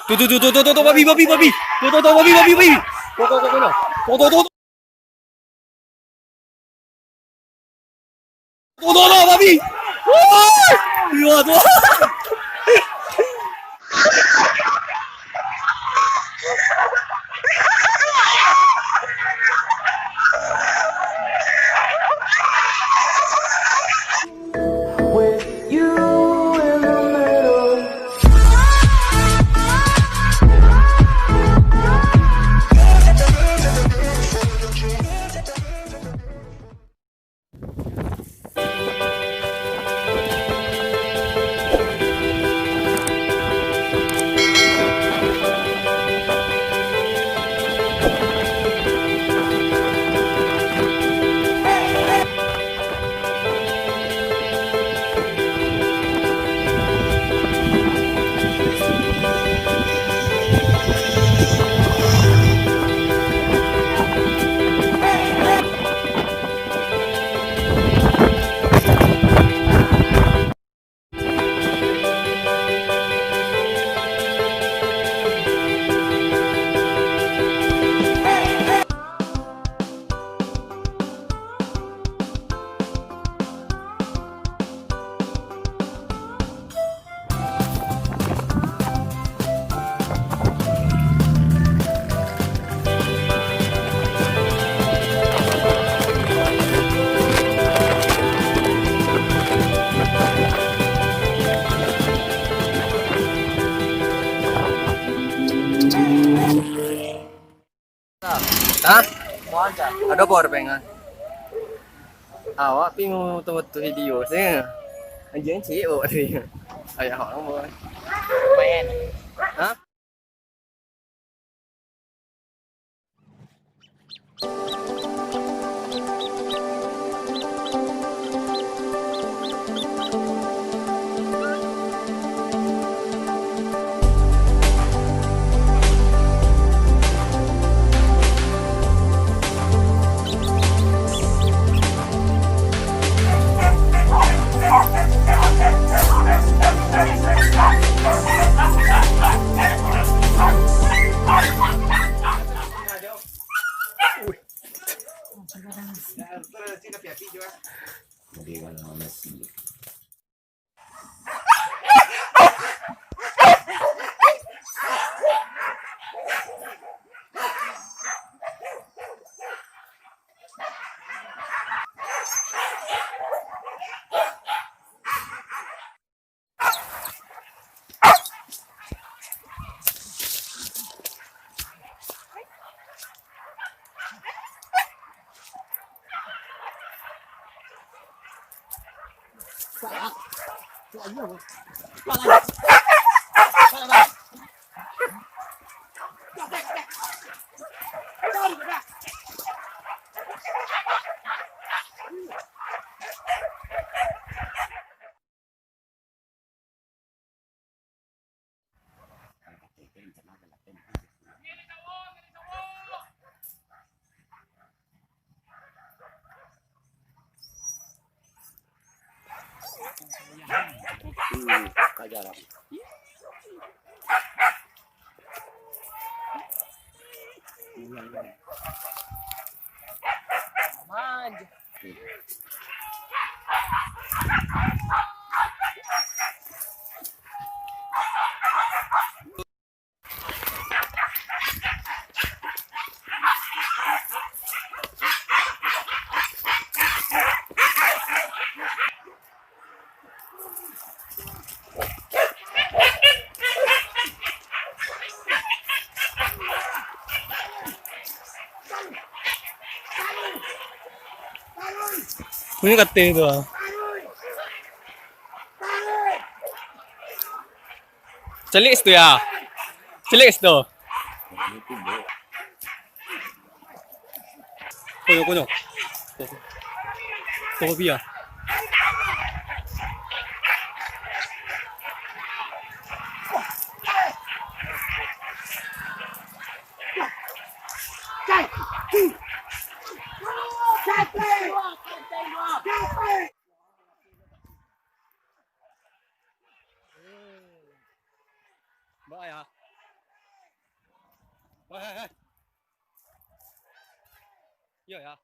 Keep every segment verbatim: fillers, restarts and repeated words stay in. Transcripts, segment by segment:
Tu, tu, tu, babi, babi, babi. Tu, tu, tu, babi, babi, babi. Tu, tu, tu, tu, tu. Tu, tu, tu, babi. Wah! Iya, tu. Hah? Ado power bank ah. Awak pi mutu-mutu video se. Anjiang ciek awak tadi. Ayah awak boy. Main. Hah? Bunyi kateh tu ah. Caliak situ ya. Caliak situ. Konyo, konyo. Tuh, tuh, biar. Ba ya. Hei, hei, hei. Iyo, yo.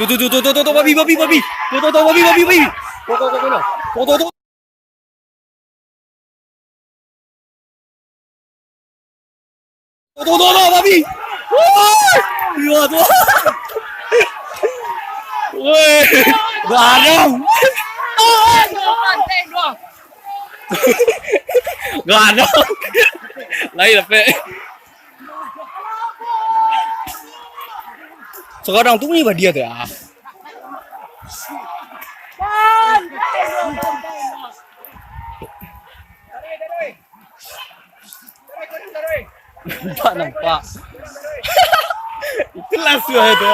Tu, tu, tu, tu, tu, tu, tu, babi, babi, babi. Tu, tu, tu, babi, babi, babi. Tu, tu, tu, tu, tu. Tu, tu, tu. Tu, tu, tu, tu, babi. Woi. Iyo, tu. Woi. Garang. Garang. Lain lah, Pek. Sakarang tu ni badia tu, ah. Nampak, nampak. Itulah suah itu.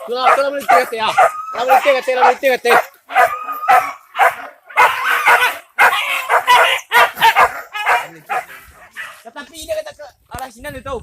Lah, lah melintir kateh, ah. Lah melintir kateh, lah melintir kateh. Tatapi indak ka ka arah sinan tu.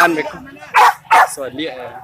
An beko. Soalnya, eh.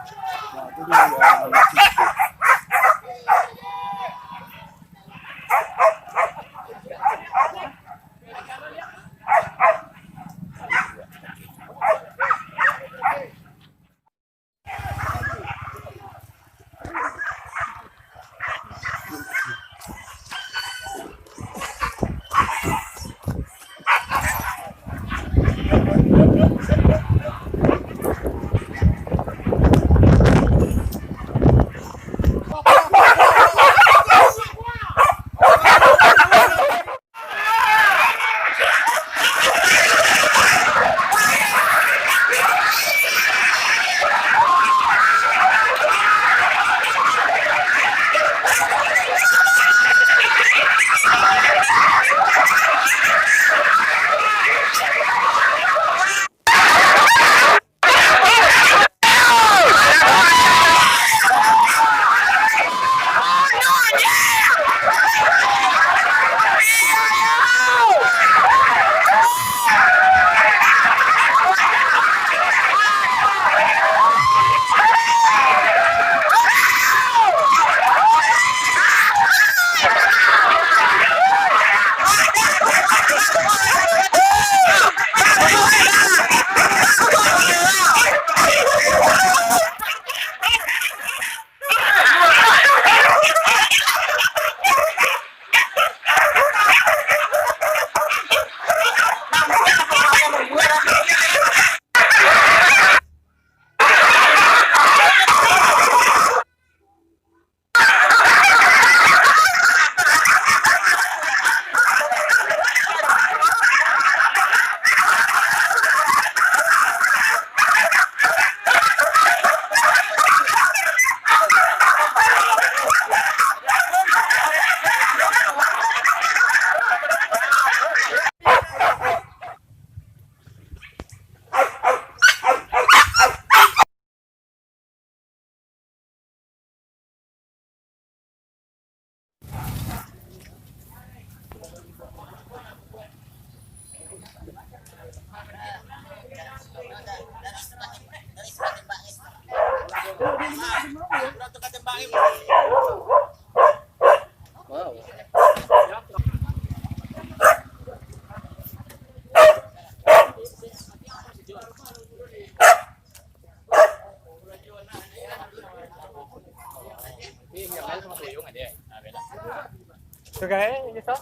Oke, gitu.